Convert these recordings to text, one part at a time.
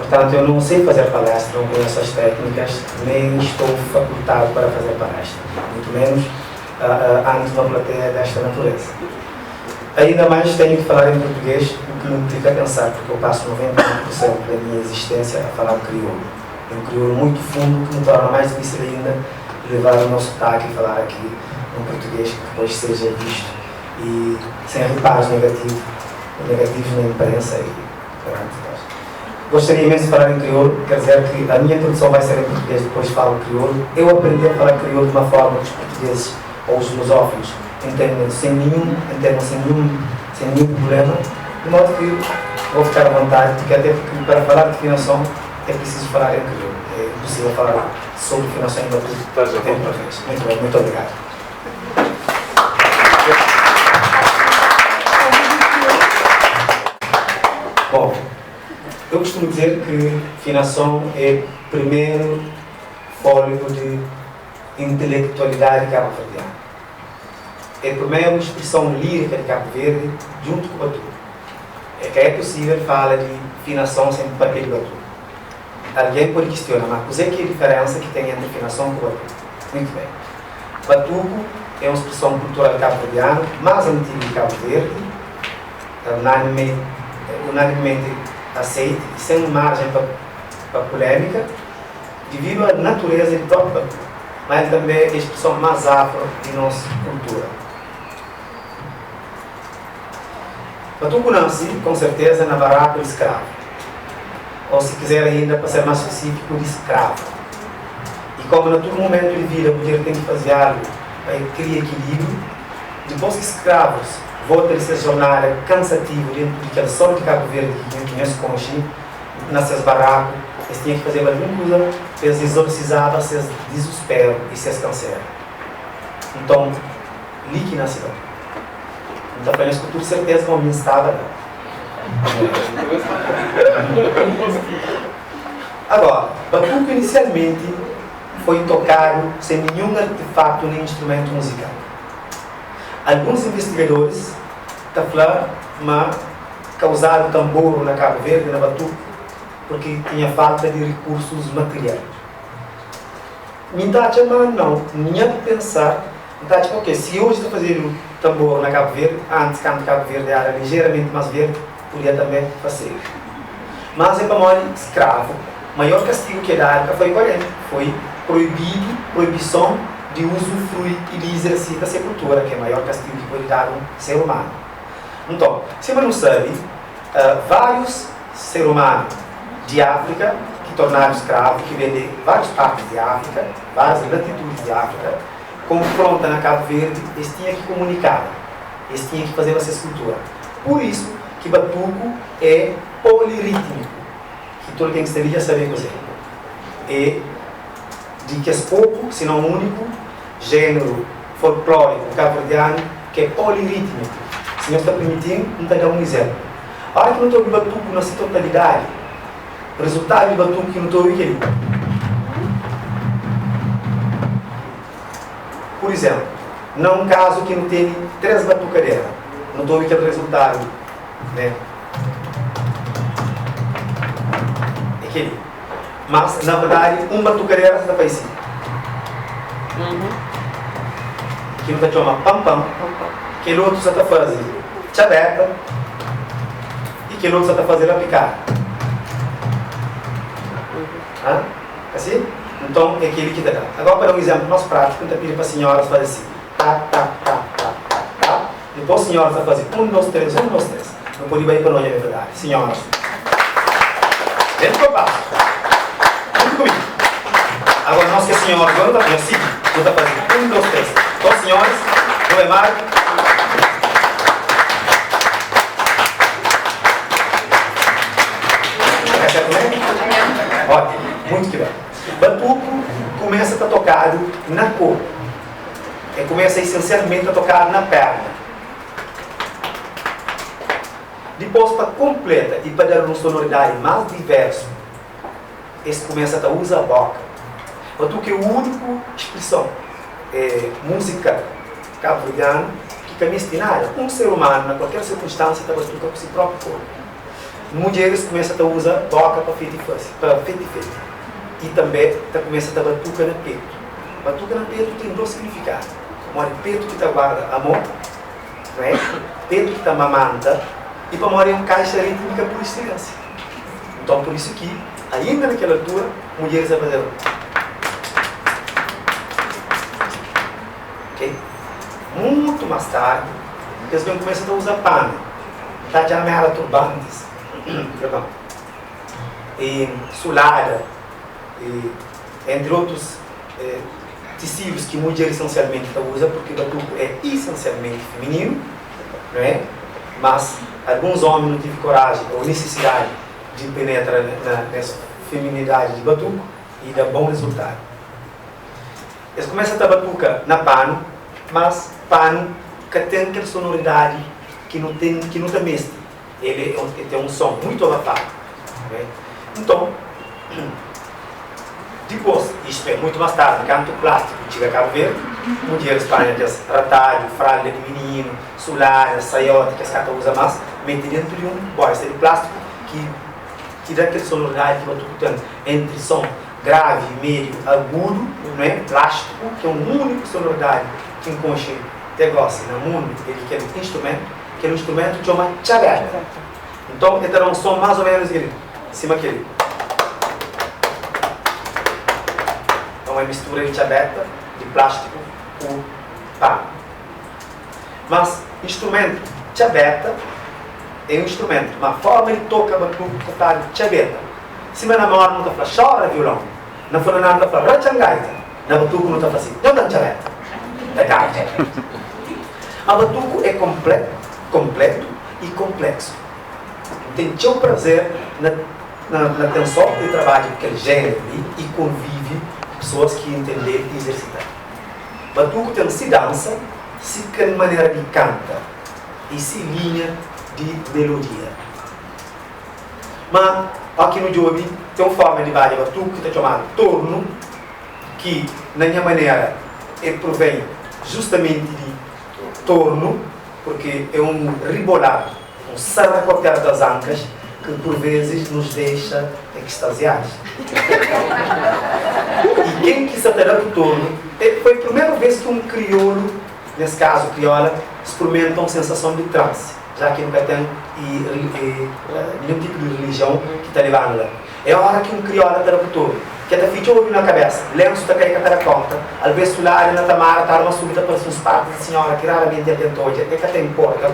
Portanto, eu não sei fazer palestra, não conheço as técnicas, nem estou facultado para fazer palestra, muito menos ante uma plateia desta natureza. Ainda mais tenho que falar em português, o que me implica a pensar, porque eu passo 99% da minha existência a falar crioulo. É um crioulo muito fundo que me torna mais difícil ainda levar o meu sotaque e falar aqui um português que depois seja visto e sem reparos negativos, negativos na imprensa e perante nós. Gostaria imenso de falar em crioulo, quer dizer que a minha introdução vai ser em português, depois falo crioulo. Eu aprendi a falar crioulo de uma forma que os portugueses ou os lusófonos entendem sem nenhum, entendam sem nenhum, sem nenhum problema, de modo que vou ficar à vontade, porque até porque para falar de finação é preciso falar em crioulo. É impossível falar sobre finação em batuque em português. Muito bem, muito obrigado. Bom, eu costumo dizer que finação é primeiro fôlego de intelectualidade cabo-verdiana. É a primeira expressão lírica de Cabo Verde junto com o batuque. É que é possível falar de finação sem papel de batuque. Alguém pode questionar, mas qual é que é a diferença que tem entre finação e batuque? Muito bem. Batuco é uma expressão cultural cabo-verdiana mais antiga de Cabo Verde, unanimemente, unanimemente aceite e sem margem para polêmica, devido à natureza do próprio batuque, mas também é a expressão mais afro de nossa cultura. Batuco nasce, com certeza, na barraca de escravo. Ou, se quiser ainda, para ser mais específico, de escravo. E como a todo momento de vida a mulher tem que fazer algo para criar equilíbrio, depois que escravos voltam dessa jornada cansativa dentro daquele sol de Cabo Verde que conhece com nessas barracos, eles tinham que fazer alguma coisa, eles exorcizavam seus desespero e seus câncer. Então, li que nasceu. Então, falei com toda certeza que o homem estava lá. Agora, batuque inicialmente foi tocado sem nenhum artefato nem instrumento musical. Alguns investigadores tá falando, mas causaram tambor na Cabo Verde, na batuque, porque tinha falta de recursos materiais. Me tá chamando não, nem pensar, tá tipo, ok, se hoje está fazendo tambor na Cabo Verde, antes quando Cabo Verde era ligeiramente mais verde, podia também fazer. Mas é para morrer escravo, o maior castigo que da época foi qual é? Foi proibido, proibição de usufruir e de exercer a sepultura, que é o maior castigo que pode dar um ser humano. Então, se você não sabe, vários seres humanos de África que tornaram escravos, que vêm de várias partes de África, várias latitudes de África, confronta na Cabo Verde, eles tinham que comunicar, eles tinham que fazer essa escultura. Por isso que batuco é polirrítmico, que todo quem esteja já sabe fazer. É de que é pouco, se não único, gênero folclórico cabo-verdiano que é polirrítmico. Se não está permitindo, não está dando um exemplo. A hora que não estou batuco na sua totalidade, o resultado do batuque que não estou aqui. Por exemplo, num caso que não tem três batucadeiras, não estou aquele resultado, né? É aquele. Mas, na verdade, um batucadeira está fazendo assim. Que não está chama pam pam, aquele outro está fazendo chabeta e aquele outro está fazendo a picar. Hã? Assim? Então, é aquele que dá. Agora, para um exemplo mais prático, eu pedir para as senhoras fazer assim. Tá, tá, tá, tá, tá, tá. Depois, as senhoras vão fazer 1, 2, 3, 1, 2, 3. Não pode ir para nós, é verdade. Senhoras. Dentro do passo. Junto comigo. Agora, nós que senhoras, agora não está fazendo assim. Não está fazendo 1, 2, 3. Então, senhoras, não é mais. Tá certo, né? Ótimo, muito que bem. Batuco começa a estar tocado na cor. E começa essencialmente a tocar na perna. Depois, para completa e para dar uma sonoridade mais diversa, esse começa a usar a boca. Batuque é a única expressão música cabo-verdiana que caminha nada. Um ser humano, em qualquer circunstância, está batuca com seu próprio corpo. Mudjeris kumesa ta uza boka pa feti fasi, pa feti feti i tanbe ta kumesa ta batuka na petu. Batuka na petu ten dos signifikadu, pamodi petu ki ta guarda amor, no é? Petu ki ta mamanta i pamodi é un kaixa ritmika pur exselensia. Nton, pur isu ki ainda na kel altura mudjeris ta fazeba. Ok? Mutu más tardi, es ben kumesa ta uza panu. N ta atxa ma éra turbantis, perdon, i sulada, i entri otus tisidus ki mudjer isensialmenti ta uza, purki batuku é isensialmenti fimininu, não é? Mas alguns omi nu tivi koraji ou nisisidadi di penetra na nes feminidadi di batuku i da bon rizultadu. Es kumesa ta batuka na panu, mas panu ka ten kel sonoridadi ki nu ten, ki nu ta meste. El é un, el ten un son muitu abafadu, não é? Nton, dipôs, istu é, muitu más tardi, kantu plástiku txiga Kabu Verdi, mudjeris panha kes ratadju, fralda di mininu, sulada, saioti ki es ka ta uza más, mete dentu di un bóisa di plástiku ki ki da kel sonoridadi ki batuku ten, entri son gravi, médiu, agudu, não é? Plástiku, ki é un úniku sonoridadi ki N konxe te gósi na mundu, é di kel instrumentu. Kel instrumentu txoma txabeta. Nton, el ta da un son más ô ménus di kel-li, sima kel-li. Nton, é mistura di txabeta di plástiku ku panu. Mas, instrumentu txabeta é un instrumentu, má fórma di toka batuku ta fladu txabeta. Sima na morna nu ta fla xora violon, na funaná nu ta fla ratxa ngaita, na batuku nu ta fla si, Nho da-m txabeta, da gaita. Ma batuku é konpletu i konpleksu. N ten txeu prazer na na ten sorti di trabadja ku kel jéneru li i konvivi ku pesoas ki intende-l i izersita-l. Batuku ten si dansa, si manera di kanta i si linha di melodia. Má, óki nu djobe, ten un fórma di badja batuku ki ta txomadu tornu, ki, na nha manera, el provén justamenti di tornu, purki é un ribolar, un saracotear das ancas, que por vezes nos deixa extasiados. I ken ki sa ta da ku tornu, é foi primeru vez ki un kriolu, nes kazu kriola, sprumenta un sensason di transi. Já ki nu ka ten ninhun tipu di rilijion ki ta leba-nu la. É óra ki un krióla ta da ku toru, ki el ta fitxa odju na kabésa, lénsu ta kai, ka ta da kónta, alvês suladu na tamara ta arma subi ta parse uns parti di sinhóra ki raramenti algen ta odja, el ka ta inporta,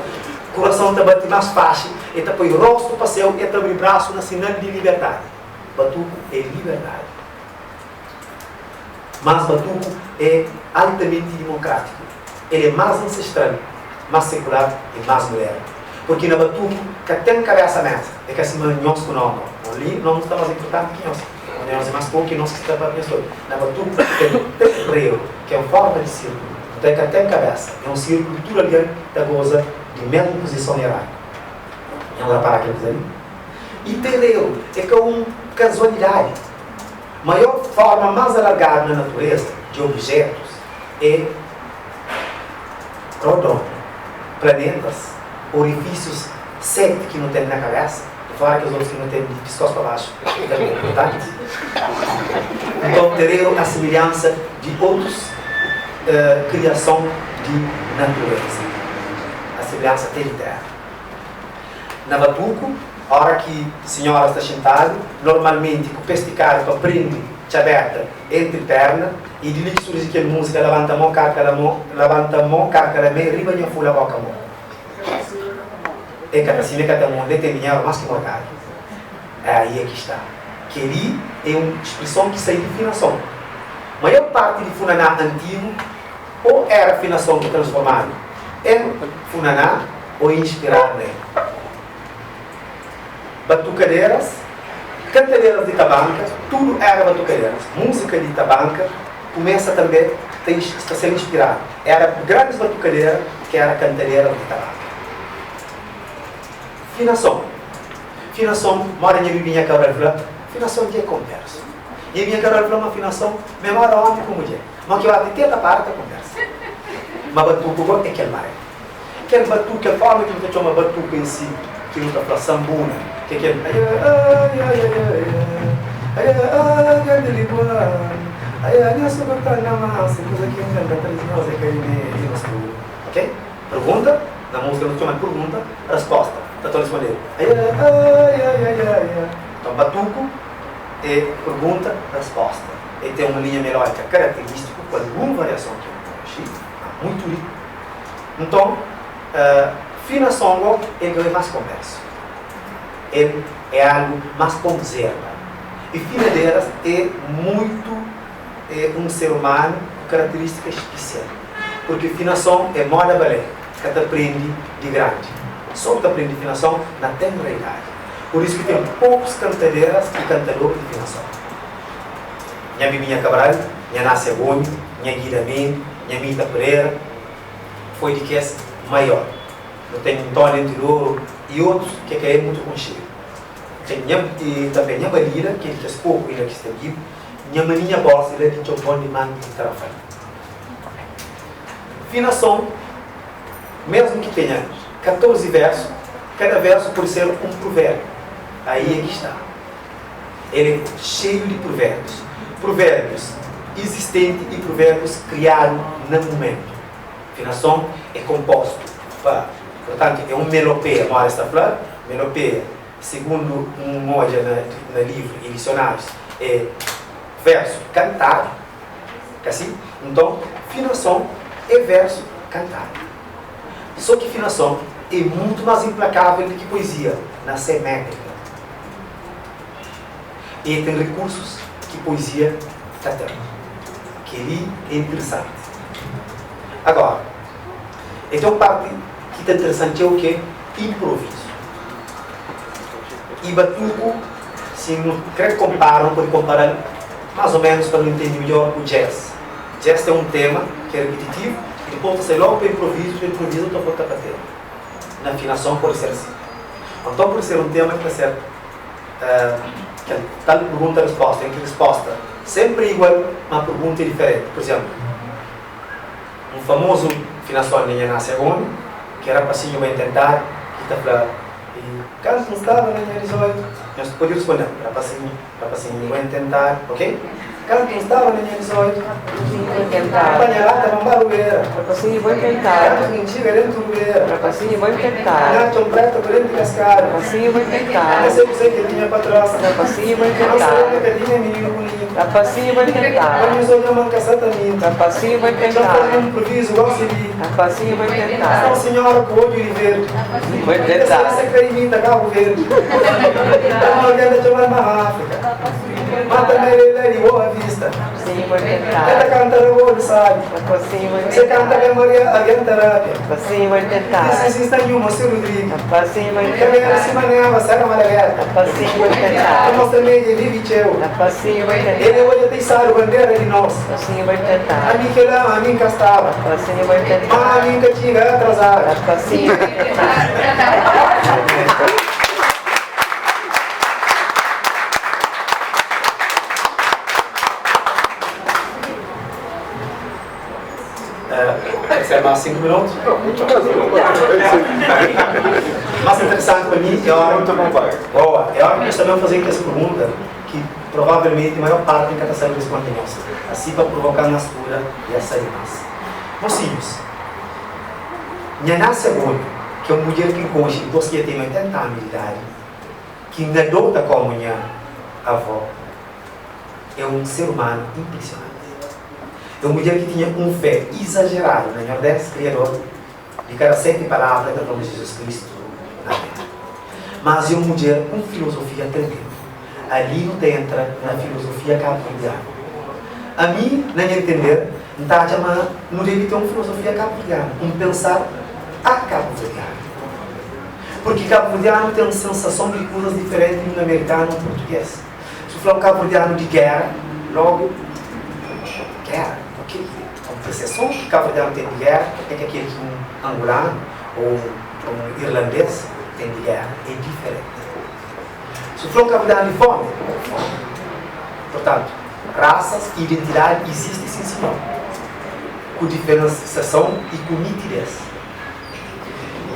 kurason ta bate más faxi, el ta poi róstu pa séu, el ta abri brasu na sinal di liberdadi. Batuku é liberdadi. Mas batuku é altamenti dimokrátiku. El é más ansestral, más sekular i más mudernu. Purki na batuku ka ten kabésa méza. É ka sima nhos ku nos no. Li nos nu sta más inpurtanti ki nhos. Ô nhos é más poku ki nos ki sta pa nhos tudu. Na batuku ten terreru, ki é un fórma di sírkulu. Nton é ka ten kabésa. É un sírkulu ki tudu algen ta goza di mésmu puzison ierárkiku. Nhos rapara kel kuza li? I terreru é ka un kazualidadi. Maior forma más alargadu na natureza di objetus é rodondu. Planetas, orifísius seti ki nu ten na kabésa, di fora kes otus ki nu ten di piskós pa baxu, ki tanbê é inpurtanti. Nton, tereru a similhansa di otus kriason di natureza, a similhansa te di téra. Na batuku, ora ki sinhora sta xintadu, normalmenti ku pé stikadu pa prende txabeta entri perna, i di li ki surji kel múzika Labanta mô, karka la mô, labanta mô, karka la mê, riba nha fula boka mô. E ka ta sima, e ka ta munda, e ten dinheru más ki morgadu. Aí é ki sta. Kel-li é un spreson ki sai di finason. Maior parti di funaná antigu ô éra finason ki transformadu en funaná ô inspiradu na el. Batukaderas, kantaderas di tabanka, tudu éra batukaderas. Múzika di tabanka kumesa tanbê ta ta ser inspiradu. Éra grandis batukadera ki éra kantaderas di tabanka. Finason. Finason, moda nha Bibinha Cabral fla, finason dja é konversa. Nha Bibinha Cabral fla ma finason ma é moda omi ku mudjer. Ma ki ora ti te ta para ta konversa. Ma batuku go é kel maré. Kel batuku, kel forma ki nu ta txoma batuku en si, ki nu ta fla sambuna. Ki é kel Aia ai ai ai ai Aia ai grandi liguan Aia nha sukuta nha mansa Kuza ki N kanta ta nos é ka di mi é di nos tudu. Ok? Pergunta, na múzika nu ta txoma di pergunta, resposta ta ta respondedu Aia ai ai ai ai Nton batuku é pergunta, resposta. El ten un linha melódika karaterístiku ku algun variason ki nu konxe, ma muitu riku. Nton, finason go el ka é más konpléksu. El é algu más ponzerba. E finaderas é muitu é un ser umanu ku karaterístika spesial. Purki finason é moda balé, ka ta prende di grandi. Sô bu ta prende finason na tenra idadi. Pur isu ki ten pokus kantaderas i kantador di finason. Nha Bibinha Cabral, nha Násia Gomi, nha Guida Mendy, nha Mita Pereira foi di kes maior. Nu ten Ntóni Antidoru i otus ke ka é mutu konxedu. Ten nha i tanbe nha Balila ke di kes poku inda ki sta bibu, nha Maninha Bosi la di Txonbon di Mangi di Tarrafal. Finason, mesmu ki tenha 14 versu, kada versu pode ser un pruvérbiu. Aí é ki sta. El é xeiu di pruvérbius. Pruvérbius izistenti i pruvérbius kriadu na mumentu. Finason é konpostu pa, purtantu, é un melopeia, moda es ta fla, melopeia, sigundu N odja na livru i disionárius, é versu kantadu, ka si? Nton, finason é versu kantadu. Sô ki finason é mutu más inplakável di ki poezia na se métrika. E ten rikursus ki poezia ka ten. Kel-li é interesanti. Agóra, e ten un párti ki ta interesan txeu ki é inprovizu. I batuku, si nu krê konpara, nu pode konpara-l más ô ménus pa nu intende midjór ku jazz. Jazz ten un tema ki é ripititivu i dipôs ta sai lógu pa inprovizu, ta inproviza ta volta pa tema. Na afinason pode ser asi. Anton pode ser un tema ki ta ser kel tal pergunta-resposta, en ki resposta sénpri é igual, má pergunta é diferenti. Pur izénplu, un famozu finason di Nha Násia Gomi, ki é rapasinhu ben tentadu, ki ta fla, Kantu N staba na nha 18, nhos pode responde-m, rapasinhu, rapasinhu ben tentadu, ok? Kantu N staba na nha 18, N panha lata pa N ba rubera. Kantu ki N txiga dentu rubera, N atxa un preta ku denti kaskadu. N ka sai kuzê ki el tinha pa tras, ma N sabe ma ka tinha mininu bunitu. Pa nhos odja ma N ka sa ta minti, Txa N faze un nprovizu gosi li. Sta un sinhora ku odju di verdi, N ka sabe si el kre imita Kabu Verdi. Pamodi algen ta txoma-l Mama Áfrika. Má tanbê el é la di Boa Vista. El ta kanta rabolu sábi. Se kanta Ave Maria algen ta rabia. Di si sta nhu Mosi Rudrigu. Kabelu sima neva sera Malagueta. Ta mostra ma el vive txeu. El é odja ta isadu bandera di nos. Ami kel-la ami N ka staba. Má ami N ka txiga atrazadu. Ser más 5 minutu? Más interesanti pa mi é ora Boa, é ora ki nhos ta ben faze kes pergunta ki provavelmenti maior parti ka ta sabe responde nhos. Asi pa provoka-m a studa i a sabe más. Mosinhus, nha Násia Gomi, ki é un mudjer ki N konxe dipôs ki dja ten 80 anu di idadi, ki N adota kómu nha avó, é un ser umanu inprisionanti. É un mudjer ki tinha un fé izajeradu na Nhordés, Kriador, di kada seti palavra el ta fla ma Jizus Kristu na téra. Mas é un mudjer ku un filozofia tremendu. Ali nu ta entra na filozofia kabuverdianu. Ami, na nha entender, N ta atxa ma nu debe ten un filozofia kabuverdianu, un pensar a kabuverdianu. Purki kabuverdianu ten sensason di kuzas diferenti di un amerikanu o un purtuges. Si bu fla un kabuverdianu di géra, logu géra, ok. Nton, perseson ki kabuverdianu ten di géra é ka kel ki un angolanu o un irlandês ten di géra, é diferenti. Si bu fla un kabuverdianu di fómi, fómi. Purtantu, rasas i identidadi izisti sin sinhor, ku diferensiason i ku nitidez.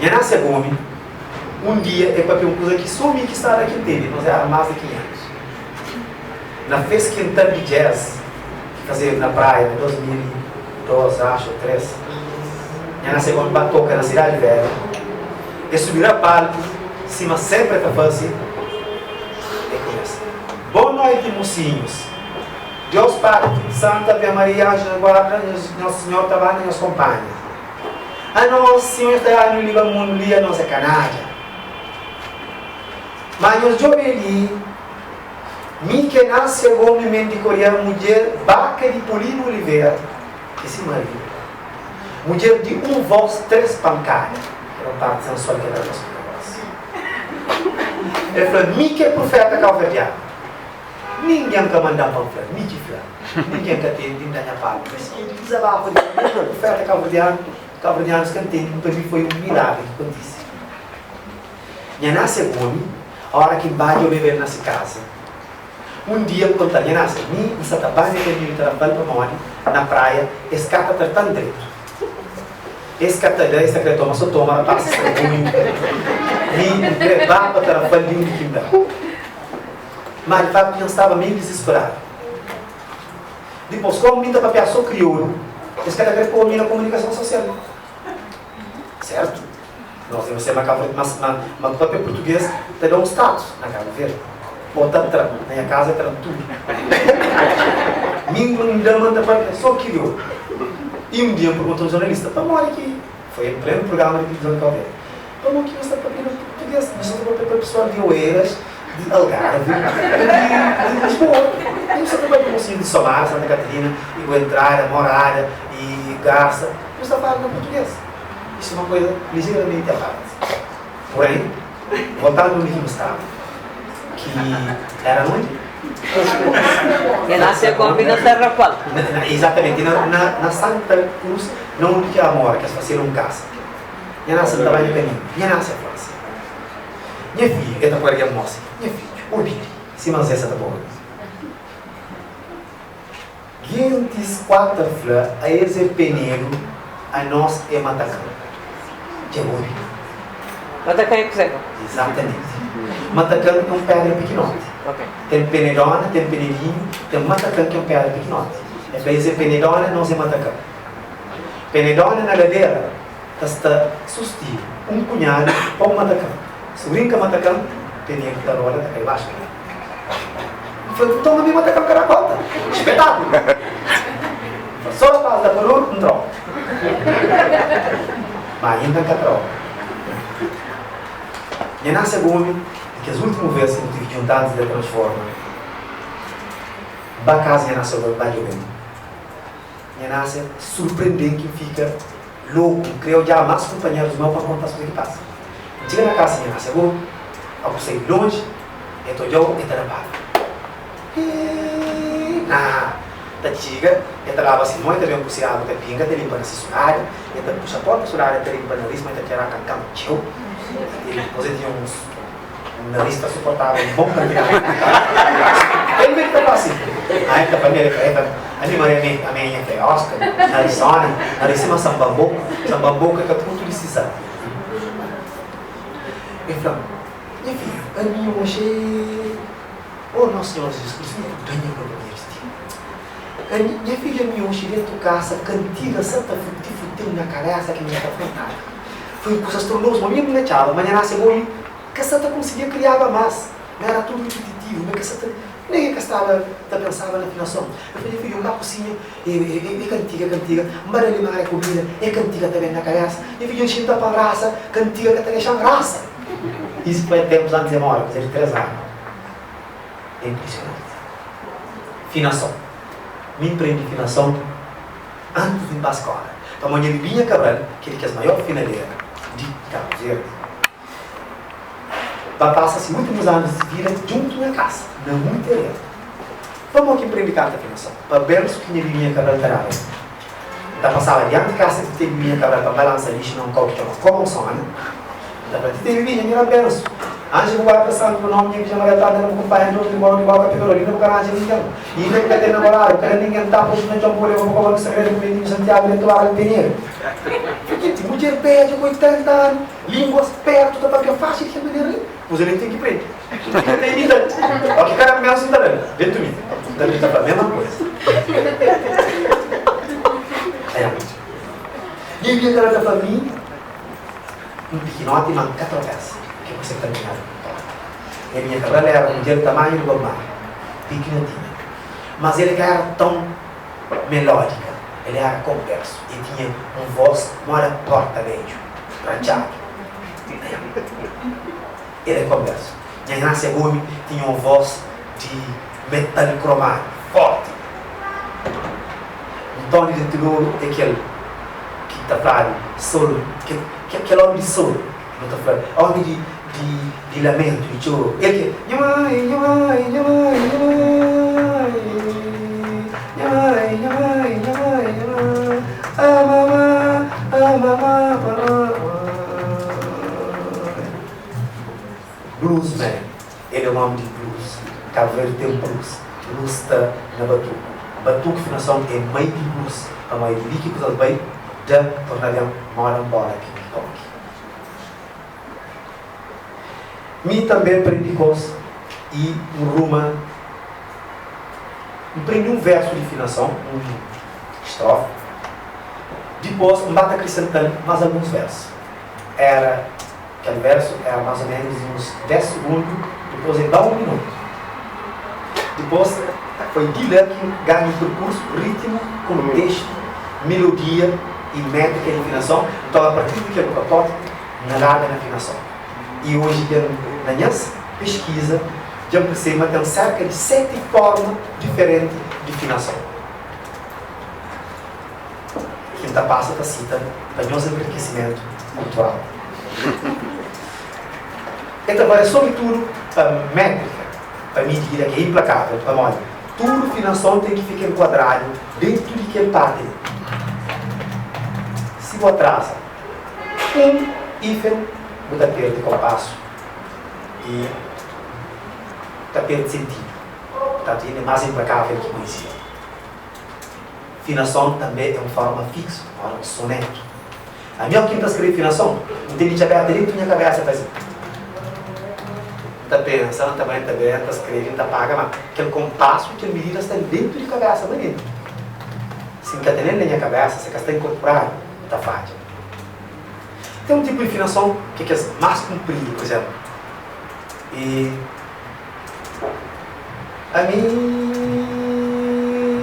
Nha Násia Gomi. Un dia e papia un kuza ki so mi ki sta la ki ntende, nos era mas di 500. Na fes kintal di jazz ki fazedu na Praia na 2002, axu, ou 3, nha nase gomi ba toka na Sidadi Velha, e subi na palku sima senpri e ta fase, e kumesa, Bon noiti mosinhus, Deus Padre, Filho Santo, Ave Maria, Anjo da Guarda, Nosso Senhor ta ba na nhos konpanha. Anos, si nhos ta dadu li pa mundu li, anos é kanadja. Má nhos djobe li, mi ke nase Gomi Mendi Koria, mudjer baka di Polino Olivera, ke si maridu, mudjer di un vós tres pankada, era un parti sensual ke ta gosta di vós. El fla, mi ke prufeta kauverdianu. Ningen ka manda-m pa N fla, mi ki fla. Ningen ka tende, N da nha palku. Mas e dizabafu di mi, prufeta kauverdianu, kauverdianus ka ntende, pa mi foi un milagri ki kontise. Nha Násia Gomi, óra ki N ba djobe-l na se kaza, un dia N konta-l, Nha Násia, mi N sa ta ba nha kaminhu Tarrafal pamodi na praia es ka ta trata-m dretu. Es ka ta da, es ta kre toma so toma, rapazis sta runhu. Mi N kre ba pa Tarrafal di undi ki N da. Má di fatu nha staba meiu dizisperadu. Dipôs, kómu mi ta papiaba sô kriolu, es ka ta kre pô mi na komunikason sosial. Sértu, nos debe ser ma Kabu Verdi, mas ma ma papia purtugês ta da un status na Kabu Verdi. Ô ta tra, na nha kaza tra tudu. Mi N da ma N ta papia sô kriolu. I un dia N pergunta un jornalista pamodi ki, foi en plenu prugrama di tilivizon di Kabu Verdi, Pamodi ki nhos ta papia na purtugês? Nhos sa ta papia pa pesoal di Oeiras, di Algarve i di Lisboa. Nhos sa ta papia pa di Somar, Santa Catarina, i Boa Entrada, Morada i Garça. Nhos ta fala na purtugês. Isu é uma koisa ligeiramente à parte. Porém, voltando undi ki nu staba, ki era undi? E nase Gomi na Tarrafal. Exatamente, na Santa Cruz, na undi ki ela mora, ki es fasel un kasa. Nha nasa N ta bai nha kaminhu Nha nasa fla si Nha fidju E ta poi algen mosi Nha fidju Obi li Sima Zé sa ta poi Gentis kuata fla A es é penedu A nos é matakan Dja bu obi? Matakan é kuzé? Izatamenti Matakan é un pedra pikinoti Ten penedona, ten penedinhu Ten matakan ki é un pedra pikinoti E fla es é penedona, nos é matakan Penedona na ladera ta sta sustidu un kunhadu pa un matakan. Si brinka matakan, penedu ta roda ta kai baxu ladera. N fla, Nton ami matakan ka da konta. Spetakulu! N fla, So rapaz da paruru, N troka. Ma inda N ka troka. Nha Násia Gomi, di kes ultimu ves ki nu tive djunta antis di el transforma, N ba kaza nha Násia Gomi, N ba djobe-m. Nha Násia surprende-m ki N fika loku, N kre odjaba más kunpanherus meu pa N konta-s kuza ki pasa. N txiga na kasa nha Násia, bo, pa bu sai lonji, e ta odja-u, e ta da paga. Ii, na! Ta txiga, e ta laba si mon, e ta ben ku si agu ta pinga, ta linpa na si surada, e ta puxa porta surada, e ta linpa naris, ma e ta txera kankan txeu. E dipôs e tinha uns. Un naris ta suportaba un bon kantidadi di pitada. El mê ki ta fla si. Ah, el ta fla mi, el fla, Ami Maria mi, ami é nha fé Oscar, narizona, nariz sima sanbamboku, sanbamboku é ka trutu di sisal. El fla-m, Nha fidju, ami oxi é, oh Nosso Senhor Jesus Cristo, nha da nha companheiro sti. Ami, nha fidju, ami oxi dentu kasa, kantiga sa ta futi-futi-m na kabesa ki mi ka ta fla nada. Foi un kusa strondozu, ma mi N atxaba ma nha nase boi ka sa ta konsigia kriaba más, ma éra tudu ripititivu, ma ka sa ta, nen e ka staba ta pensaba na finason. El fla, Nha fidju, N ba kusinha, e, e, e kantiga, kantiga, N ba da limária kumida, e kantiga ta ben na kabésa. Nha fidju, N xinta pa N rasa, kantiga ka ta dexa-m rasa. Isu foi ténpus antis di e móre, kuza di três anu. É inprisionanti. Finason. Mi N prende finason. Antis di N ba skóla. Pamodi nha Bibinha Cabral, ki é di kes maior finadera di Kabu Verdi, ba pasa si últimus anus di si vida djuntu nha kasa, na Muiterel. Pamodi ki N prende kanta finason? Pa bensu ki nha Bibinha Cabral ta daba mi. N ta pasaba dianti kasa di Tite Bibinha Cabral pa N ba lansa lixu na un kau ki txoma Komonsona. N ta fla, Tite Bibinha, mi da bensu. Anju bu guarda santu bu nomi, nha Virjen Maria tanta na bu kunpanha, Deus di bom di boka pekador, inda bu ka ranja ningen, inda bu ka ten namoradu, bu ka da ningen tapa usu na txon, bu leba bu koba nu sagredu ku Bentinhu Santiagu dentu bara di Penedu. Pikinti, mudjer bedja ku 80 anu, lingua spertu, ta papia faxi di kel manera li. Kuza li N ten ki prende. N ta imita-l. Oki kada mensu N ta da-l dentu mi. N ta ta fla mesma kuza. Aia. Nha bia ta da ta fla mi N pikinoti ma N ka tropesa. Ke ku se ta minadu torta. Nha bia Cabral era un mudjer tamanhu di Bob Marley, pikinotinha. Mas el ka era tãu melódika, el era konbersu, el tinha un vós moda porta bedju, ratxadu. El é konbersu. Nha Inásia Gomi tinha un vós di metal kromadu, forti. Ntóni di Antiloru é kel ki ta fladu sol, kel ómi di sol, nu ta fla, ómi di di lamentu, di txoru. El ki é, Nha mai, nha mai, nha mai, nha mai, nha mai, nha mai, nha mai, nha mai, ah mama, ah mama, mama. Blues man, el é un ómi di blues. Kabu Verdi ten blues, blues sta na batuku. Batuku finason é mai di blues, pamodi di li ki kuzas bai da torna ben moda un bola ping-pong. Mi tanbe N prende kos i N ruma. N prende un versu di finason, un strofe. Dipôs N ba ta krisenta-l más alguns versu. Éra, kel versu éra más ô ménus di uns dés sugundu, dipôs el ba un minutu. Dipôs, foi di la ki N ganha perkursu, rítimu, kontestu, melodia i métrika di finason. Nton, apartir di kel protótipu, N larga na finason. I oji ten, na nhas peskiza, dja N persebe ma ten serka di 7 forma diferenti di finason. Ki N ta pasa ta sita pa nhos enrikesimentu kultural. E ta varia sobritudu pa métrika, pa midida ki é inplakável, pamodi tudu finason ten ki fika enkuadradu dentu di kel parti li. Si bu atraza un ífen, bu ta perde konpasu i ta perde sentidu. Purtantu, inda é más inplakável ki poezia. Finason tanbê é un fórma fíksu, ora un sonetu. Ami óki N ta skrebe finason, N tene txabéta dentu nha kabésa ta faze. N ta pensa, N ta bai, N ta ben, N ta skrebe, N ta paga, má kel konpasu, kel midida sta dentu di kabésa ma dentu. Si N ka tene-l na nha kabésa, si ka sta inkorporadu, N ta fadja. Ten un tipu di finason ki é kes más kunpridu, pur izénplu, e. Ami,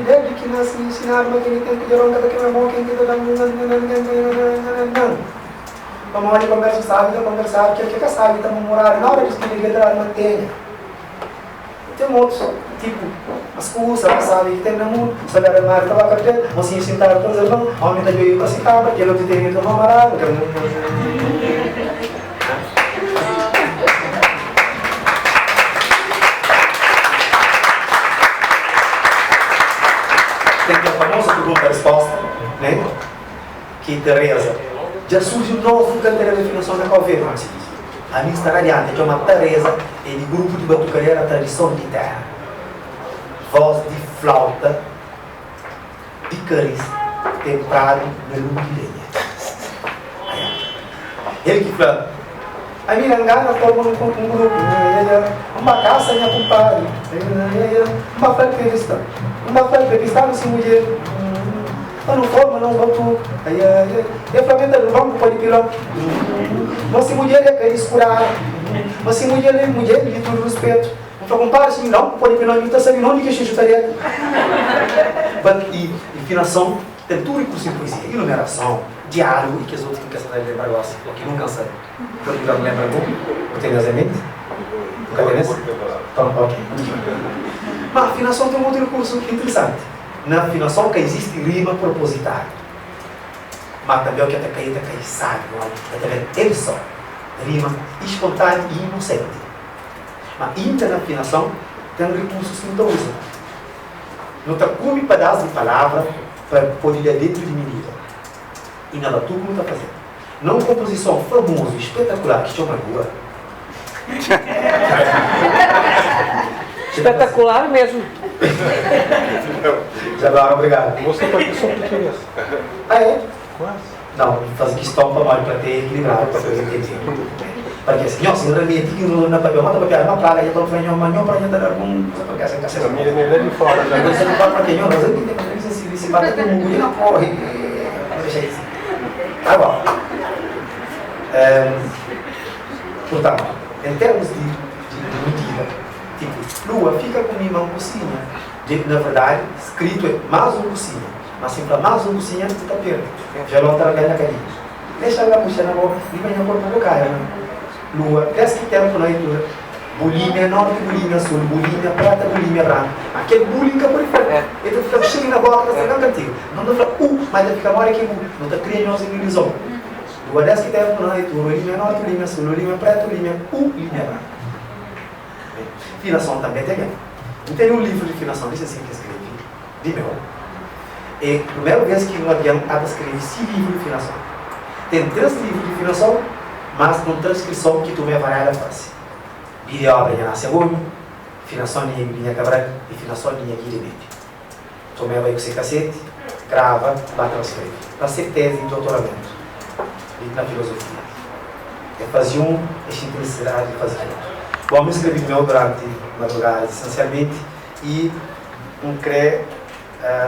desdi ki nasi, N nsinadu ma ken ki ten kudjeron ka ta kema mon, ken ki ta da-m nan-nan-nan-nan-nan-nan-nan. Pamodi konbersu sabi ta konbersadu, kel ki ka sabi ta murmuradu, na ora di spidi el ta dadu mantenha. Ten otus, tipu, Mas kusa más sabi ki ten na mundu, Saber el mari ta ba kapel, Mosinhu sintadu ta ozerba-m, Omi ta djobe pa si kabra, Kel otu tene ta mamaradu, kel. Ten kel famozu pergunta-risposta, né? Ki Tereza, Dja surji un novu kantaria di afinason na Kau Verdi, kómu si diz. Ami N sta radianti, el txoma Tareza, é di grupu di batukadeira Tradison di Terra. Vós di flauta di karis tenpradu na lumi di lenha. Aiá. El ki fla, Ami na ngana forma un grupu, N ba kasa nha kunpadri, N ba fla-l pa el sta, N ba fla-l pa el staba si mudjer, Pa nu forma nos batuku, aiai, El fla ma el ta djuda-m ku pó di pilon, Ma si mudjer é ka diskuradu, Ma si mudjer é mudjer di tudu ruspetu. N fla, Kunpadri, si mi da-m ku pó di pilon, mi ta sabe na undi ki xuxu ta deta. I finason ten tudu rikursu di puezia, inumerason, diálugu i kes otu ki N ka sta ta lenbra gosi, ô ki nunka N sabe. Pode djuda-m lenbra algun? Bu ten es en menti? Bu ka ten es? Nton, ok. Má, afinason ten un otu rikursu interesanti. Na afinason ka izisti rima propozitadu. Má tanbê o ki el ta kai, el ta kai sábi, el ta ben el sô. Rima ispontániu i inosenti. Má inda na afinason ten rikursus ki nu ta uza. Nu ta kume padás di palavra pa pode da dentu di midida. I na batuku nu ta faze. Na un konpozison famozu i spetakular ki txoma Lua. Spetakular mesmu. Dja agora, obrigadu. Gosta papia so purtuguês. Ah é? Kuazi. Nau, N faze kiston pamodi plateia é ekilibradu pa pode ntende. Pabia si nhos rameti ki N na papia, ma ta papiadu ma prala dja ta fla nho ma nho pra nho ta da algun kuza pa kasa kasa. Família mi é la di fora já. Nho sa pa ke nho razon ki ten pa bisa si si bata ku mugu dja na korre. N dexa ki si. Agora, purtantu, en termus di di midida, tipu, lua fika ku mi ma un kusinha, di na verdadi skritu é mas un kusinha. Ma si N fla más un kusinha, N ta perde. Violon ta ranka nha kabinhu. Dexa-m la puxa na bo riba nha korpu bu kai na lua. Des ki tenpu na itura. Bulimia norti, bulimia sul, bulimia preta, bulimia branka. Ma kel buli N ka pode fla. El ta fika xeiu na boka, ta straga-m kantiga. Nton ta fla u, ma el ta fika modi ki bu. Nu ta kria nos iluzon. Lua des ki tenpu na itura. Bulimia norti, bulimia sul, bulimia preta, bulimia u, limia branka. Finason tanbe ten el. N tene un livru di finason, dise sin ki N skrebi. Di meu. É primeru bês ki un algen ata skrebe si livru di finason. Ten 3 livru di finason, mas un transkrison ki Tomé Varela fase. Bíria obra nha Násia Gomi, Finason di nha Bibiña Cabral i Finason di nha Guida Medi. Tomé bai ku se kaseti, grava, ba transkrebe. Pa se tezi di dotoramentu di na filozofia. E faze un, e xinti nisisidadi di faze otu. Bon, mi skrebe di meu duranti madrugadas, esensialmenti, i N krê,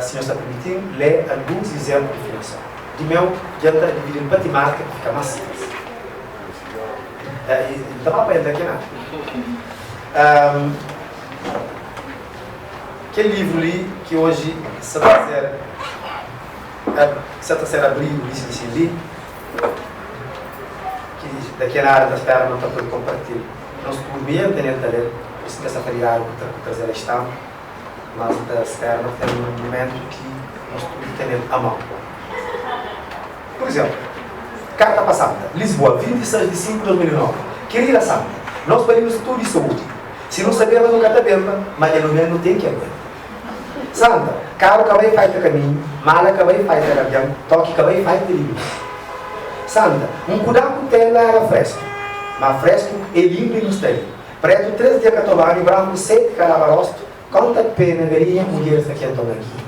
si nhos ta permiti-m, lé alguns izénplu di finason. Di meu, dja N ta dividi-l pa timátika pa fika más sinplis. I N ta ba pa el daqui a nada. Kel livru li ki oji sa ta ser sa ta ser abridu li si li, ki daqui a nada N ta spera ma N ta pode konpartil. Nos tudu, mi N tene-l ta lé-l, pur isu N ka sta fadiadu ku traze-l a stampa. Mas N ta spera ma ten un mumentu ki nos tudu tene-l a mon. Pur izénplu, karta pa Santa, Lisboa, 26 di 5 di 2009, Kirida Santa, nos parinus tudu di saúdi. Si nu sabeba nu ka ta benba, ma dja nu ben nu ten ki aguenta. Santa, karu ka bai faita kaminhu, mala ka bai faita gardian, toki ka bai faita di lus. Santa, un kudá ku tela éra fresku, ma fresku é lindu i nu sta li. Pretu 3 dia ka toma banhu, branku 7 ka laba rostu, konta pe na galinha, mudjeris ta kenta un aguinha.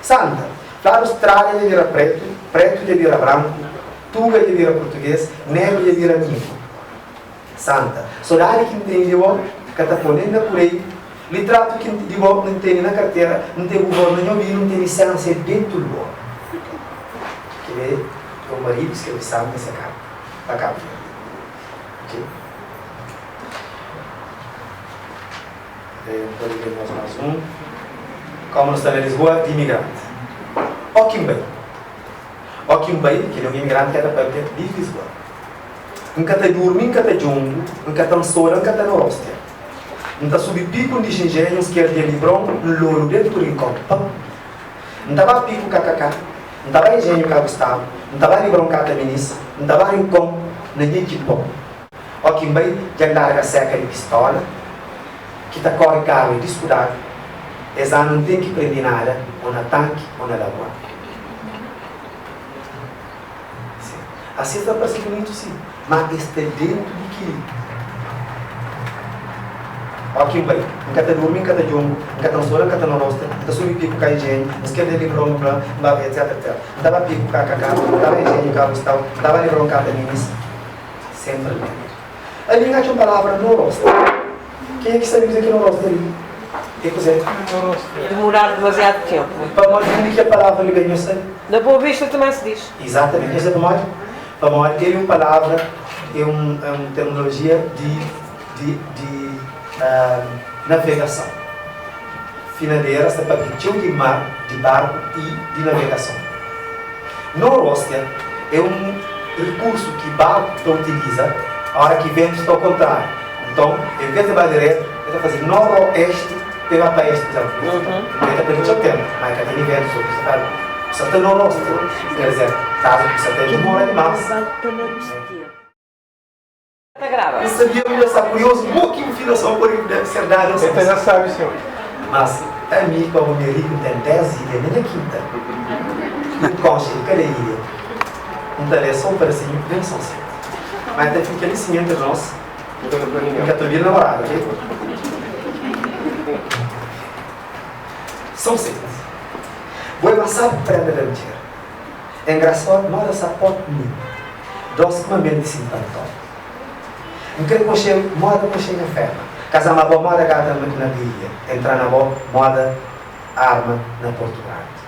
Santa, fladu strada dja bira pretu, pretu dja bira branku, tuga dja bira purtuges, negru dja bira amigu. Santa, sodadi ki N tene di bo ka ta po nen na kureiu, litratu ki di bo N tene na kartera, N ten bu vos na nha obidu, N tene isensia dentu-l bo. Kel-li é un maridu ki skrebe Santa se karta pa Kabu Verdi. Ok. N pode lé nhos más un. Kómu nu sta na Lisboa, di imigranti. Ó ki N bai. Ó ki N bai, kel-li é un imigranti ki el ta pâpia di Lisboa. N ka ta durmi, N ka ta djungu, N ka ta nsoda, N ka ta norostia. N ta subi piku N dixi njenhu, N skerdia libron, N lolu dentu rinkon. Pam! N ta ba piku KKK, N ta ba enjenhu ka Gustavu, N ta ba libron kata minis, N ta ba rinkon na nha jipon. Ó ki N bai, dja N larga seka di pistola ki ta kore karu é diskudadu. Es anu N ten ki prende nada ô na tanki ô na lagoa. Si, asi es ta parse bunitu si, ma es sta dentu di kili. Ó ki N bai, N ka ta durmi, N ka ta djungu, N ka ta nsoda, N ka ta norosta, N ta subi piku ka enjenhu, N skerda libron bla, N ba etc etc. N ta ba piku KKK, N ta ba enjenhu ka Gustau, N ta ba libron kata minis. Senpri lenbra. Ali N atxa un palavra norosta. Kenha ki sabe kuzê ki é norosta li? É kuzê? Demorar demasiado tempo. Pamodi undi ki é palavra li ben nhos sabe? Na Boa Vista também se diz. Exatamente. Nhos sabe pamodi? Pamodi el é un palavra, é un é un terminologia di di di navegason. Finadera sta papia txeu di mar, di barku i di navegason. Noroste é un rikursu ki barku ta utiliza óra ki ventu sta okontráriu. Nton, envês di ba diretu, el ta faze noroesti pa el ba pa este. Pur izénplu, el ta perde txeu ténpu, má el ka tene ventu, sô ku sta sa ta noroste. Ker dizer, kazu ku sa ta dimora dimás. N sabia ma sta kuriozu mo ki un finason pode ser dadu na São Vicente. Mas ami, komu mi é riku, N ten 10 ilha na nha kinta. Un konxa di kada ilha. N ta lé sô un padasinhu den São Vicente. Má el ta fika li sin entri nos. N ka ta obi-l namoradu, ok? São Vicente. Bo é más sabi ki prenda da mudjer. Engrasód moda sapót mininu Dós sima mel di Sintantó N kre konxe-u moda konxe nha féma Kaza ma bo moda gata na Bahia Entra na bo moda arma na Portu Grandi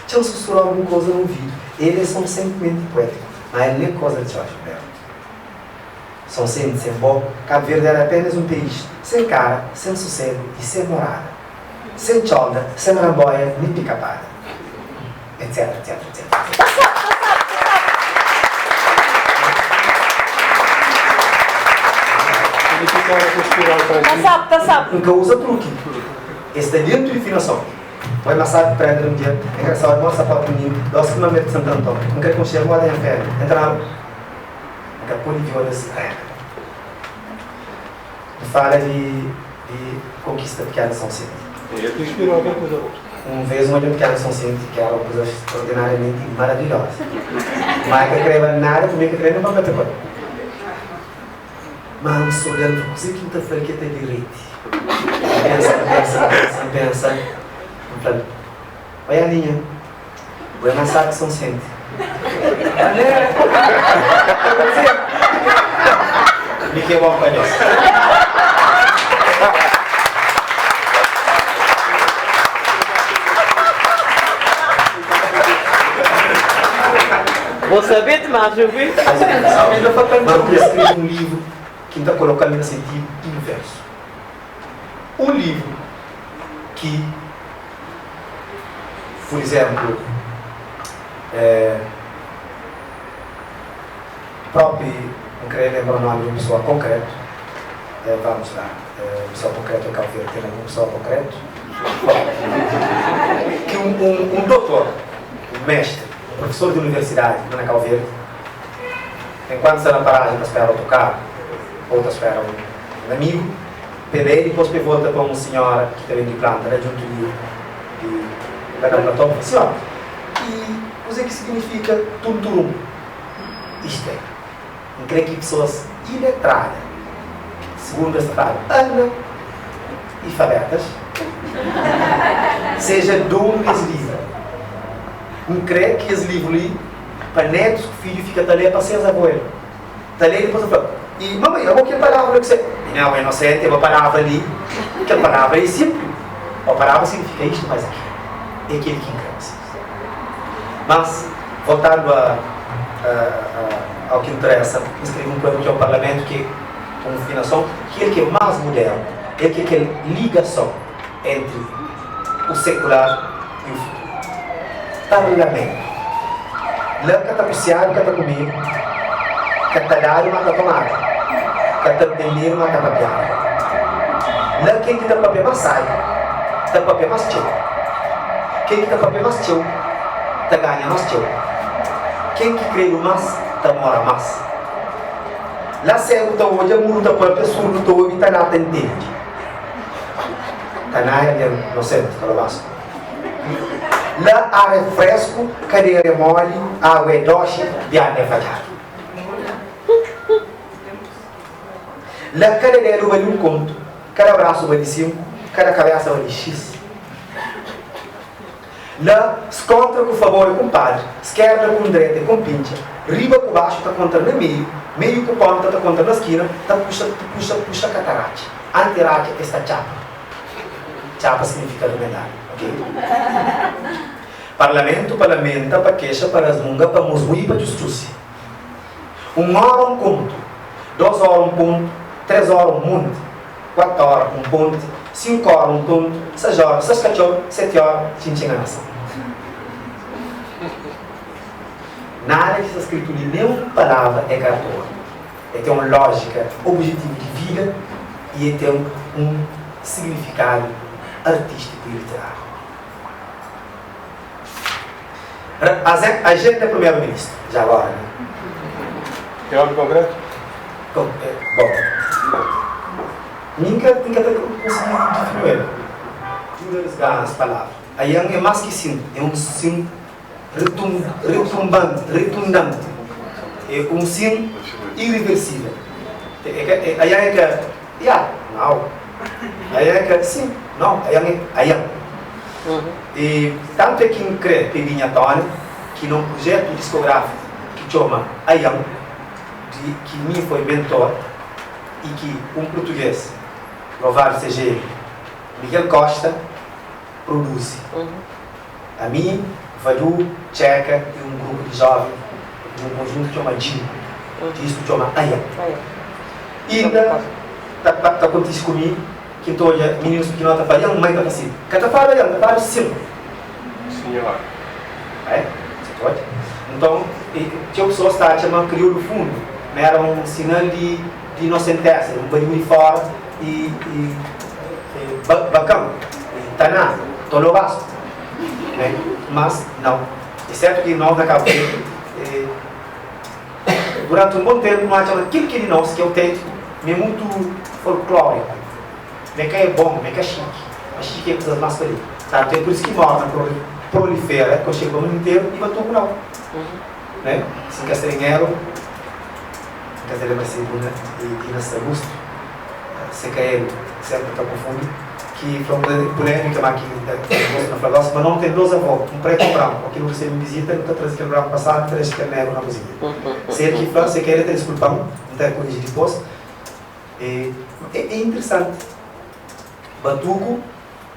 Txa-m susura algun koza na uvidu El é só un sentimenti puétiku Ma el n'é koza di Jorge Gilberto Sonsente sen bo, Kabu Verdi éra apénas un país sen kara, sen suségu y sen morada, sen txolda, sen ranbóia nin pikapada, etc. Etc. Etc. N ka uza truki, es sta dentu di finason. Oi ma sabi prenda un dia, engrasadu mó sapatu mininu, dosi sima mel di Santanton, N kre konxe-l moda nha fémia, entra na. N ka pode viola es regra. N fala di di konkista Pequena São Sente. El ki inspirau kel kuza bo. Un vez N odja Pequena São Sente ki era un kuza straordinariamenti maravilhosa. Ma e ka kreba nada ku mi, e ka kreba nen pa N papia ku el. Ma N sta odjal N fla, Kuze ki N ta fla-l ki e ta direti? N pensa, N pensa, N pensa, N pensa, N fla-l, Oia Aninha. Bo é más sábi ki Sonsente. Mi ki é bon pa nhos. Bo sabe dmas, uvi? Má N kre skrebe un livru ki N ta koloka-l na sentidu inversu. Un livru ki. Pur izénplu, própi N krê lenbra nómi di un pesoa konkrétu, vamos lá, un pesoa konkrétu em Kabu Verdi, ten algun pesoa konkrétu? Bon, ki un dotor, un méstri, un profesor di universidadi la na Kabu Verdi, enkuantu sta na parajen ta spera otokaru ou ta spera un amigu, P'e dipôs p'e volta pa un sinhora ki ta bende planta la djuntu di di la na Platão, fla, Sinhora, i kuzê ki siginifika tunturun? Istu é, N krê ki pesoas iletrada, sigundu es ta fladu anaifabetas, seja donu di es livru. N krê ki es livru li pa netus ku fidju fika ta lé pa ses abuelu. Ta lé dipôs ta fla, I mamai, abo kel palavra ki se. Não, é inosente, é uma palavra ali. Kel palavra é simples. A palavra significa isto mais aquilo. É aquele que encana. Mas, voltando a, a, a, ao que interessa, escrevi um poema que é o Parlamento, que é uma afinação, que ele que é mais moderno, ele que é aquela ligação entre o secular e o futuro. Parlamento. La ka ta kusiadu, ka ta kumedu, ka ta dadu ma ta tomadu, ka ta ntendedu ma ta papiadu. La ken ki ta papia más sabi, ta papia más txeu. Ken ki ta papia más txeu, ta ganha más txeu. Ken ki kredu más, ta mora más. La segu ta odja, mudu ta papia, surdu ta obi, ta na ta ntende. Taná é algen nosenti, kalabasu. La ar é fresku, kadera é moli, agu é doxi, bianda é fadjadu. La kada dedu bali un kontu, kada brasu bali sinku, kada kabesa bali xis. La skontra ku fabor é kunpadri, skerda ku ndreta é konpintxa, riba ku baxu ta kontra na meiu, meiu ku ponta ta kontra na skina, ta puxa, ta puxa, puxa ka ta ratxa, anti ratxa es ta txapa. Txapa signifika remendadu, ok? Parlamentu pa lamenta, pa kexa, pa rasmunga, pa musmui i pa txustxusi. Un óra un kontu, dos óra un pontu, tres óra un monti, kuatu óra un ponti, sinku óra un tontu, seis óra seis katxor, seti óra txintxin nganason. Nada ki sta skritu li, nen un palavra é ka atoa. E ten un lójika, objetivu di vida i e ten un signifikadu artístiku i literáriu. Agenda Primeru-Ministru, já agora, né? Tem algo concreto? Bom, mi nka nka ta konsigi difini el. Djuda resgana es palavra. Aian é más ki sin, é un sin retum, retumbante, retundante. É un sin irreversível. É ka, é, aian é ka, ya, nau. Aian é ka, sin, nau. Aian é aian. E tantu é ki N kre pe binha tona ki ki na un prujetu diskográfiku ki txoma Aian, di ki mi foi mentor i ki un purtugês, louvadu seja el, Miguel Costa, produzi. Ami, Vadu, Txeka i un grupu di jóven di un konjuntu ki txoma Djingu, disku txoma Aian. Inda ta ta kontise ku mi ki N ta odja mininus pikinoti ta fla, Aian, mai ta fla si. Ka ta fladu aian, ta fladu sin. Sinhor. É, sa ta odja. Nton, txeu pesoas ta atxa ma kriolu fundu ma éra un sinal di di inosentésa, di un badiu di fóra i i bakan, i taná, tolobasu. Né? Mas, nau. É sértu ki nos na Kabu Verdi, duranti un bon ténpu, nu atxa ma kel ki é di nos, ki é auténtiku, ma é mutu folklóriku. Ma é ka é bon, ma é ka xiki. Ma xiki é kuzas más pa li. Tantu é pur isu ki morna prolifera, konxedu pa mundu interu, i batuku nau. Né? Si N ka sta en eru, N ka ta lenbra si é Duna e Dina Salusto, se ka el, senpri N ta konfundi, ki fla un kuza pulémika ma ki N ta gosta na fla gosi, ma no ten dos avó, un pretu i un branku. Oki nu resebe un vizita, nu ta traze kel branku pa sala, nu ta dexa kel negru na kuzinha. Se el ki fla, se ka el, el ta diskulpa-m, N ta koriji dipôs. É é interesanti. Batuku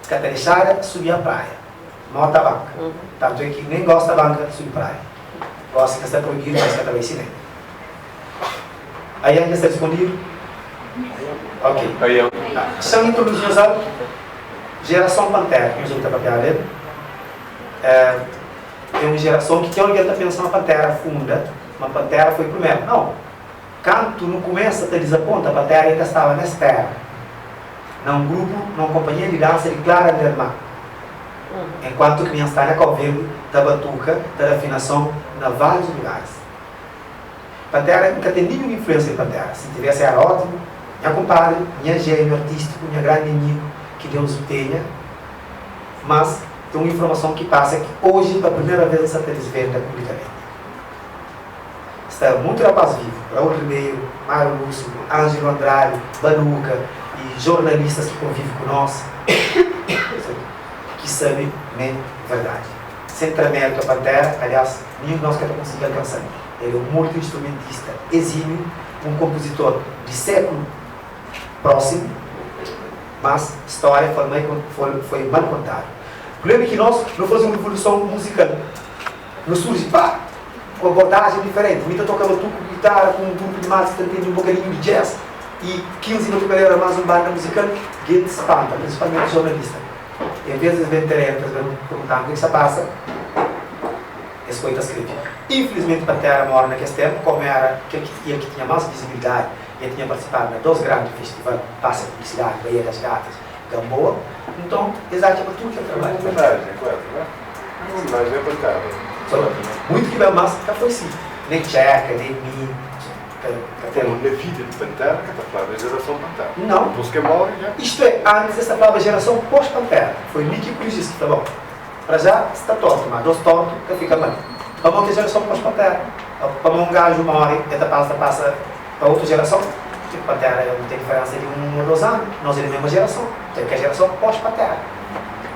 ka ta dexada subi a praia. Mó tabanka. Tantu é ki nem gosi tabanka subi praia. Gosi ka sta proibidu mas ka ta bai simé. Aian dja sta rispondidu? Ok. Aian. Xa-m introduzi nhos al Jerason Pantera ki nhos obi ta papiaba del. É un jerason ki ten algen ta pensa ma Pantera funda, ma Pantera foi primeru. Nau. Kantu nu kumesa ta dizaponta Pantera inda staba nes tera, na un grupu, na un konpanhia di dansa di Clara Lerma, enkuantu ki mi N sta na Kau Verdi ta batuka, ta da afinason na várius lugaris. Pantera, N ka ten ninhun influensia di Pantera, si N tivese era ótimu, nha kunpadri, nha jéniu artístiku, nha grandi amigu, ki Deus o tenha, mas ten un informason ki pasa ki oji pa primera vez N sa ta disvenda publikamenti. Sta mutu rapaz vivu, Raul Ribeiro, Mário Lúcio, Ângelo Andrade, Baluka y jornalistas ki konvive ku nos ki sabe m'é verdadi. Sen tra méritu a Pantera, aliás, ninhun di nos ka ta konsigi alkansa-l. El é un multi-instrumentista exímiu, un konpuzitor di sékulu prósimu, mas stória foi mal kontadu. Prubléma é ki nos nu faze un revoluson muzikal. Nu surji pá! Ku abordajen diferenti. Mi ta toka batuku ku gitara ku un grupu di maltas ki ta ntende un bokadinhu di jazz i 15 batukaderu más un banda muzikal. Gentis spanta, prinsipalmenti jornalista. En vês di es ben terenu pa es ben pergunta-m kuzê ki sta pasa, es foi ta skrebe. Infilismenti Pantera móre na kes ténpu, kómu éra kel ki el ki tinha más vizibilidadi i el tinha partisipadu na dôs grandi festival, pasa publisidadi, Baía das Gatas, Gamboa. Nton, es atxa ma tudu kel trabadju. Muito ki ben mas ka foi si. Nem Txeka, nem mi ka ten. Na vida di Pantera ka ta flaba jerason Pantera. Nau. Dipôs ke morre dja. Isto é, antis es ta flaba jerason pós Pantera. Foi mi ki koriji-s ki fla, bon, pra já sta tortu, ma dos tortu ka fika mal. Pamó ke jerason pós Pantera? Pamó un gaju morre e ta pasa ta pasa pa otu jerason? Tipo Pantera nu ten diferensa di un ou dos anu, nos é di mesma jerason. Ten ke jerason pós Pantera.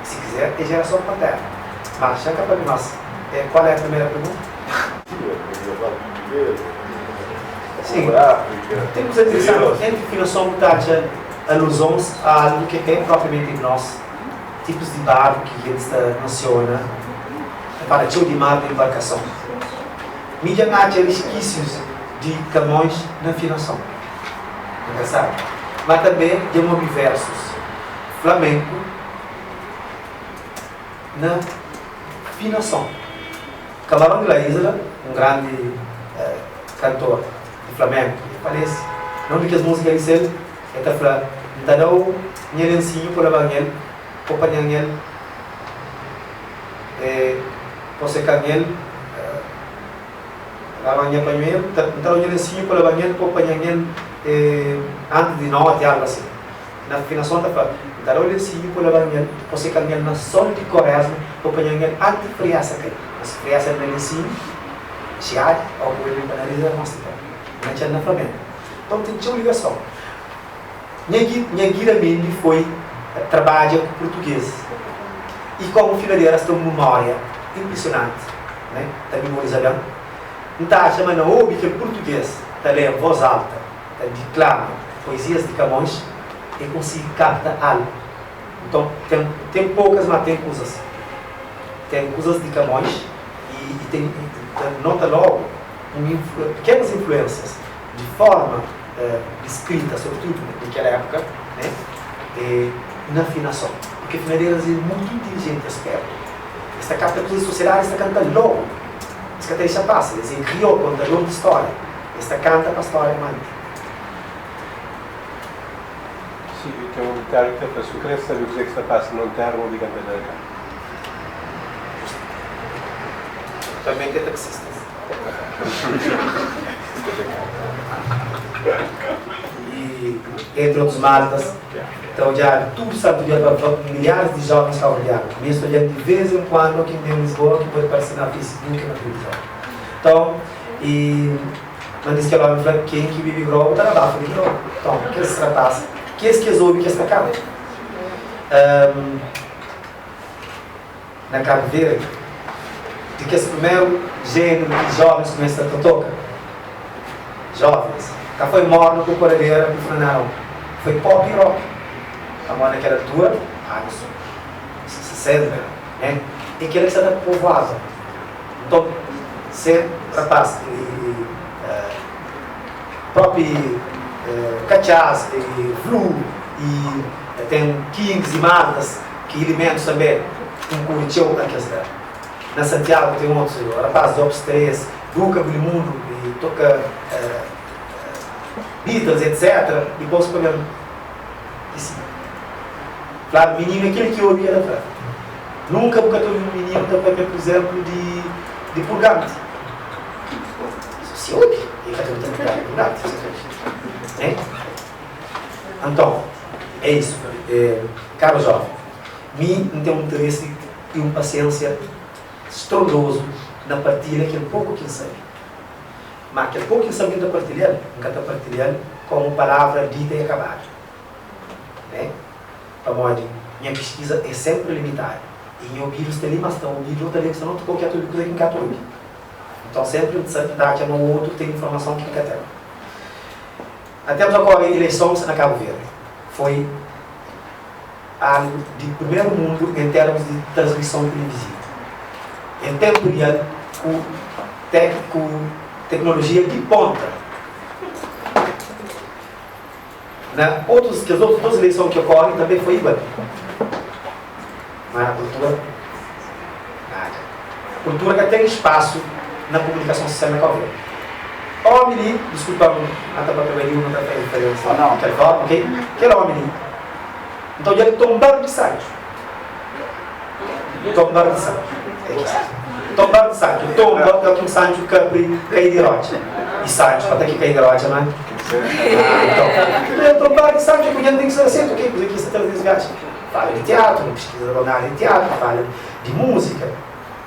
Si kizer é gerason Pantera. Mas xa ka pa mi mas é qual é a primeira pergunta? Sim, tem kuza interesanti entri finason bu ta atxa aluzons a algu ki é propriamenti di nos, tipus di barku ki gentis ta mensiona, ta fala txeu di mar di embarkason. Mi dja N atxa riskisius di Camões na finason. Engrasadu. Ma tanbe dja N obi versus. Flamenku na finason. Camarón de la Isla, un grandi kantor di flamenku, el falese. Na un di kes múzika di sel, el ta fla, N ta da-u nha lensinhu pa laba-m el, pa panha-m el, pa seka-m el, laba-m nha panhuelu, N ta da-u nha lensinhu pa laba-m el, pa panha-m el antis di noti, algu asin. Na afinason ta fla, N ta da-u lensinhu pa laba-m el, pa seka-m el na sol di koresma, pa panha-m el anti friasa kai. Ma si friasa el na lensinhu, xiadi, ó ku el ben pa nariz, el konstipa. N atxa-l na Flamengu. Nton, ten txeu ligason. Nha nha Guida Mendy foi trabadja ku purtugês. I komu filadera, es ten un memória inprisionanti. né, ta memoriza ben. N ta atxa ma na obi kel purtuges ta lé en vós alta, ta diklama poezias di Camões, e konsigi kapta algu. Nton, ten, ten pokas, má ten kuzas. Ten kuzas di Camões i, i ten, i ta nota logu un influ, pekenas influênsias di forma di skrita, sobretudu di kel épuka, né, e na afinason. Purki afinaderas é mutu intilijenti, es spertu. Es ta kapta kuzas di sosiedadi, es ta kanta logu. Es ka ta dexa pasa. Es é griot, kontador di stória. Es ta kanta pa stória mante. Si, ten un ditadu ki ta fla, Si bu krê sabe kuzê ki sta pasa na un téra, obi kantador kanta. Justu. Tanbê ten taksistas. I entri otus maltas, ta odjadu tudu santu dia pa milharis di jovens kauverdianu. Mi es ta odja di vez en kuandu ki N ben Lisboa ki pode parse na Facebook na tilivizon. Nton, i ma dis kel omi fla, Ken ki bibi grogu ta na bafa di grogu. Nton, kes rapaz, kes ki es obi ki es ta kanta. Na Kabu Verdi, di kes primeru jéneru ki jovens kumesa ta toka, jovens, ka foi morna ku koradera ku funana nau, foi pop i rock, pamodi na kel altura, anus 60, né, é kela ki sa ta povoava. Nton, ser rapaz i propi katxas i flu i ten kings i maltas, Ki ilimentus tanbê inkuri txeu na kes la. Na Santiagu ten otus rapaz di Opstrês, Duka Bulimundu i toka Beatles etc. Dipôs pa ben i si. Fladu mininu é kel ki obi el ta fla. Nunka bu ka ta obi un mininu ta papia pur izénplu di di purganti. Si obi, el ka ta obi ta papia di purganti. Né? Anton, é isu. Karu jóven, mi N ten un interesi i un pasiénsia strondozu na partilha kel poku ki N sabe. Má kel poku ki N sabe ki N ta partilha-l, N ka ta partilha-l kómu palavra dita i akabadu. Né? Pamodi nha piskiza é sénpri limitadu i nha obidu sta li, má sta obidu otu algen ki sta na otu kau ki ka ta obi kuza ki N ka ta obi. Nton, sénpri N ta atxa ma otu ten informason ki N ka ten. Na tenpu ta kore ileisons na Kabu Verdi foi algu di primeru mundu en termus di transmison tilivizivu en tenpu rial ku ku teknolojia di ponta. Na otus kes otus dos ileison ki okore tanbe foi igual. Ma na kultura nada. Kultura ka ten spasu na komunikason sosial na Kau Verdi. Omi li, diskulpa-m, N ta papia badiu, N ta faz diferensa di kel forma, ok? Kel omi li, N ta odja-l tombar di Sancho. Tombar di Sancho. É ki sta. Tombar di Sancho. Tomba é o ki un Sancho kapri kai di rotxa. I Sancho pa ta ki kai di rotxa, ma. Então, el tombar di Sancho, ku dja N ten ki sta asertu, ok? Kuze ki sta traze es gaxi? Fala di teatru, nu piskiza na ária di teatru, fala di múzika,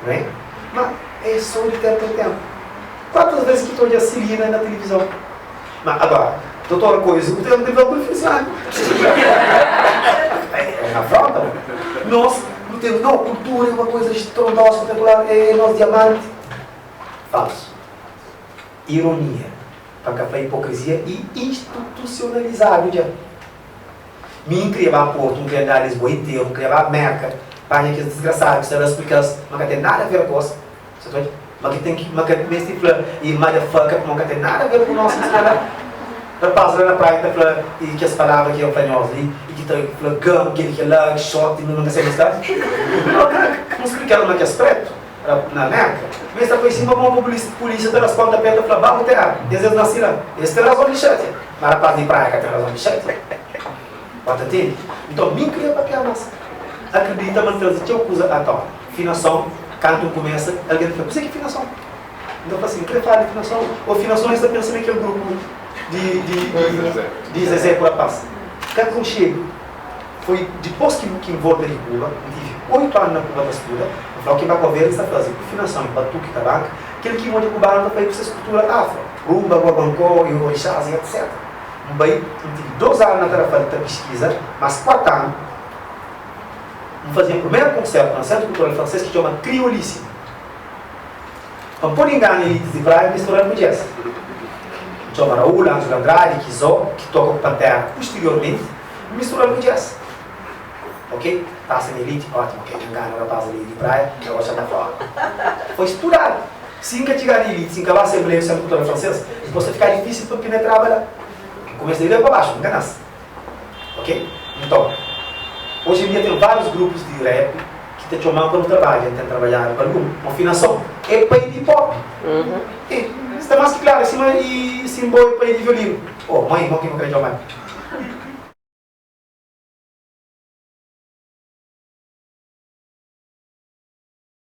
não é? Ma é só di ténpu en ténpu. Kuantas vezes ki ta odja Celina na tilivizon? Ma agora, doutora Coisa, bu ta na tilivizon tudu fin di semana. É un afronta, não? Nos, nu ten, não, kultura é uma coisa estrondosa, espetacular, é nos diamante. Falso. Ironia, pa ka fla hipocrisia e institucionalizadu dja. Mi N kria ba Portu, N kria andá Lisboa interu, N kria ba Merka, panha kes disgrasadu ki sta la, splika-s ma ka ten nada a ver ku os, sa ta odja? Ma ki ten ki, ma ka meste fla e motherfucker pamodi ka ten nada a ver ku nos, N sta la. Rapaz la na praia ta fla e kes palavra ki el fla nhos li, e ki ta fla gam, kel ki kel-la, xoti, ma ka sabe sta. N splika-l ma kes pretu na Merka, ma es ta fla sima mo pulisia ta da-s pontapé ta fla ba bu tera, es es nasi la, es ten razon di xatia. Ma rapaz di praia ka ten razon di xatia. Bo ta ntende? Nton, mi N kria papiá mas akridita ma N traze txeu kuza à tona. Finason, kantu N kumesa, algen ta fla, Kuzê ki é finason? N ta fla sin, N kre fala di finason. Ô finason, es ta pensa na kel grupu di di di Zezé ku rapaz. Ka konxedu. Foi dipôs ki ki N volta di Kuba, N tive 8 anu na Kuba ta studa, N fla, ok, N ba Kau Verdi, N sta faze ku finason i batuki, tabanka, kel ki N odja kubanu ta fai ku ses kultura afro, rumba, guaguankó, i orixás i etc. N bai, N tive 2 anu na Tarrafal ta piskiza, mas 4 anu N faze nha primeru konsertu na Sentru Kultural Fransês ki txoma Kriolíssimo. Pa N pode ngana elitis di Praia, N mistura-l ku jazz. N txoma Raul, Ângelo Andrade, Kizó, ki toka ku Pantera pusteriormenti, N mistura-l ku jazz. Ok, pasa na elite, ótimu, ok, dja N ngana rapaz ali di Praia, agora xa ta fora. Foi studadu. Si N ka txiga na elite, si N ka ba Asenbleia do Centro Cultural Francês, dipôs ta fika difísil pa N penetraba la. N kumesa di la pa baxu, N ngana-s. Ok? Nton, oji en dia ten várius grupus di rap ki ta txoma-m pa nu trabadja. N ten trabadjadu ku algun. Ma finason é pai di hip-hop. E, sta más ki klaru, é sima i si N bo é pai di violinu. Oh, mãe, mo ki nu krê txoma-l?